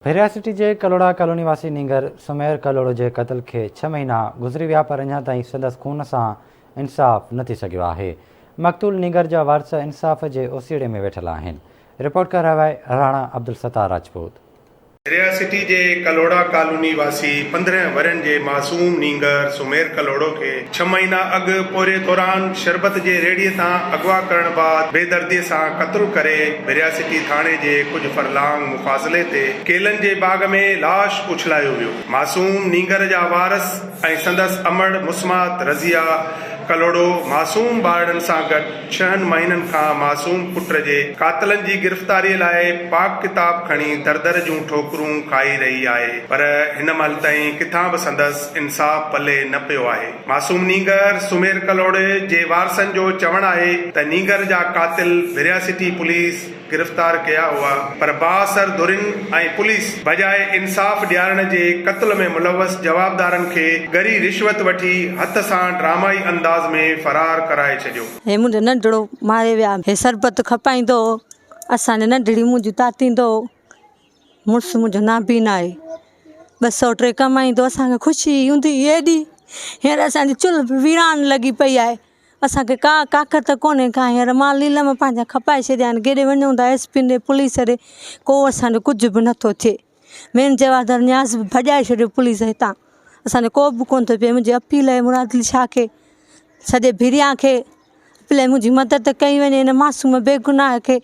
ڀريا city جي Kalhora colony واسي نينگر سمير ڪلهوڙو جي قتل کي ڇهه مهينا گذري ويا پر اڃا تائين سندس خون سان انصاف نه ٿي سگهيو آهي. مقتول نينگر جا وارث انصاف جي اوسيئڙي ۾ ويٺل آهن. رپورٽ ڪرائي آهي راڻا عبدالستار راجپوت. ڀريا سٽي جي ڪلهوڙا ڪالوني واسي 15 ورهين جي معصوم نينگر سمير ڪلهوڙو کي ڇهه مهينا اڳ پورهيي دوران شربت جي ريڙهي تان اغوا ڪرڻ بعد بيدردي سان قتل ڪري ڀريا سٽي ٿاڻي جي ڪجهه فرلانگ مفاصلي تي ڪيلن جي باغ ۾ لاش اڇلايو ويو. معصوم نينگر جا وارث ۽ سندس امڙ مسمات رضيه ڪلهوڙو معصوم ٻارڙن سان گڏ ڇهن مهينن کان معصوم پٽ جي قاتلن جي گرفتاري لاء پاڪ ڪتاب کڻي در در جون ٺوڪرون کائي رهي آهي پر هن مهل تائين ڪٿان به سندس انصاف پلي نه پيو آهي. معصوم نينگر سمير ڪلهوڙي جي وارثن جو چوڻ آهي ته نينگر جا قاتل ڀريا سٽي پوليس گرفتار ڪيا هئا پر بااثر ڌرين ۽ پوليس بجاء انصاف ڏيارڻ جي قتل ۾ ملوث جوابدارن کي ڳري رشوت وٺي هٿ سان ڊرامائي انداز ۾ فرار ڪرائي ڇڏيو. هي منهنجو ننڍڙو ماري ويا. هي شربت کپائيندو هو. اسان جي ننڍڙي منهنجي تاتيندو هو. مڙس منهنجو نابين آهي. 203 ڪمائيندو اسان کي خوشي هوندي هئي ايڏي هينئر اسان جي چلهه به ويران لڳي پئي آهي اسان کي ڪا طاقت ڪونهي ڪا هينئر مال نيلم پنهنجا کپائي ڇڏيا آهن ڪيڏي وڃون ٿا ايس پي ڏي پوليس ڏي ڪو اسان جو ڪجهه به نٿو ٿئي مين جوابدار نياز به ڀڄائي ڇڏيو پوليس هتان اسان جو ڪو به ڪونه ٿو پئي منهنجي اپيل آهي مراد علي شاهه کي سڄي ڀريا کي اپيل آهي منهنجي مدد ڪئي وڃي هن معصوم بيگناهه کي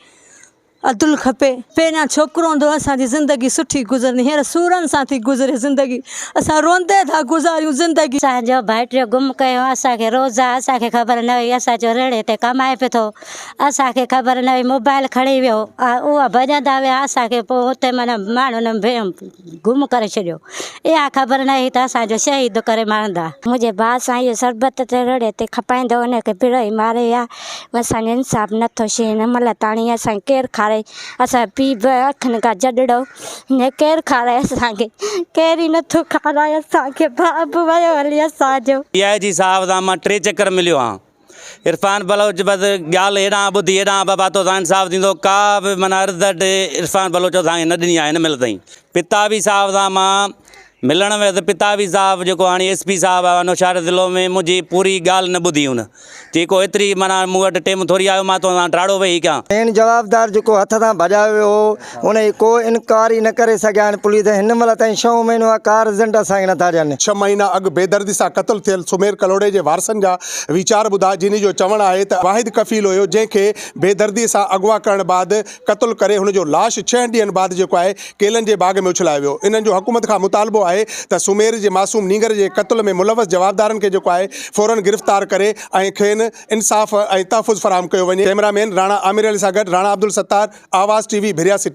عدل کپي. پهريان ڇوڪرو هوندو هو اسان جي زندگي سٺي گذرندي هينئر سورن سان ٿي گذري زندگي اسان روئندي ٿا گذاريون زندگي. اسان جو ڀائٽيو گم ڪيو اسان کي روز آ اسان کي خبر نه هئي اسان چيو ريڙهي تي ڪمائي پيو ٿو اسان کي خبر نه هئي موبائل کڻي ويو اها ڀڄندا ويا اسان کي پوء اتي معنيٰ ماڻهن گم ڪري ڇڏيو اها خبر نه هئي ته اسان جو شهيد ڪري مارندا. منهنجي ڀاء سان اهو شربت تي رڙي تي کپائيندو ان کي پرئي ماري ها اسان جو انصاف نه ٿو ٿئي هن مهل تاڻي اسان کي ڪير کارائي اسان جو پيء به اکين کان جڏڙو هن ڪير کارائي اسان کي ڪير ئي نه ٿو کارائي اسان کي ڀاء به ويو هلي اسان جو. ڊي I جي صاحب سان مان ٽي چڪر مليو آهيان عرفان بلوچ بس ڳالهه هيڏانهن ٻڌي هيڏانهن بابا توسان انصاف ٿيندو ڪا به معنيٰ رزلٽ عرفان بلوچ اسان کي نه ڏني آهي هن مهل تائين پتافي صاحب سان مان ملڻ ويس پتافي صاحب جيڪو هاڻي ايس پي صاحب آهي نوشهر ضلعو ۾ منهنجي پوري ڳالهه نه ٻڌي هن چي ڪو ايتري معنيٰ مون وٽ ٽيم ٿوري آيو مان توسان ڊاڙو ويهي ڪيان. مين جوابدار جيڪو هٿ تان ڀڄايو ويو هو ان جي ڪو انڪوائري نه ڪري سگهيا آهن پوليس هن مهل تائين ڇهون مهينو آهي ڪا رزلٽ اسان کي نٿا ڏين. ڇهه مهينا اڳ بيدردي سان قتل ٿيل سمير ڪلهوڙي جي وارثن جا ويچار ٻڌا جنھن جو چوڻ آهي ته واحد ڪفيل هيو جنهن کي بيدردي سان اغوا ڪرڻ بعد قتل ڪري هن جو لاش ڇهن ڏينهن بعد جيڪو آهي ڪيلن جي باغ ۾ اڇلايو ويو انهن جو حڪومت کان مطالبو آهي ته سمير جي معصوم نينگر جي قتل ۾ ملوث جوابدارن کي جيڪو آهي فورن گرفتار ڪري ۽ کين انصاف ۽ تحفظ فراهم ڪيو وڃي ڪئميرا مين راڻا عامر علي سان گڏ راڻا عبدالستار آواز ٽي وي ڀريا سٽي.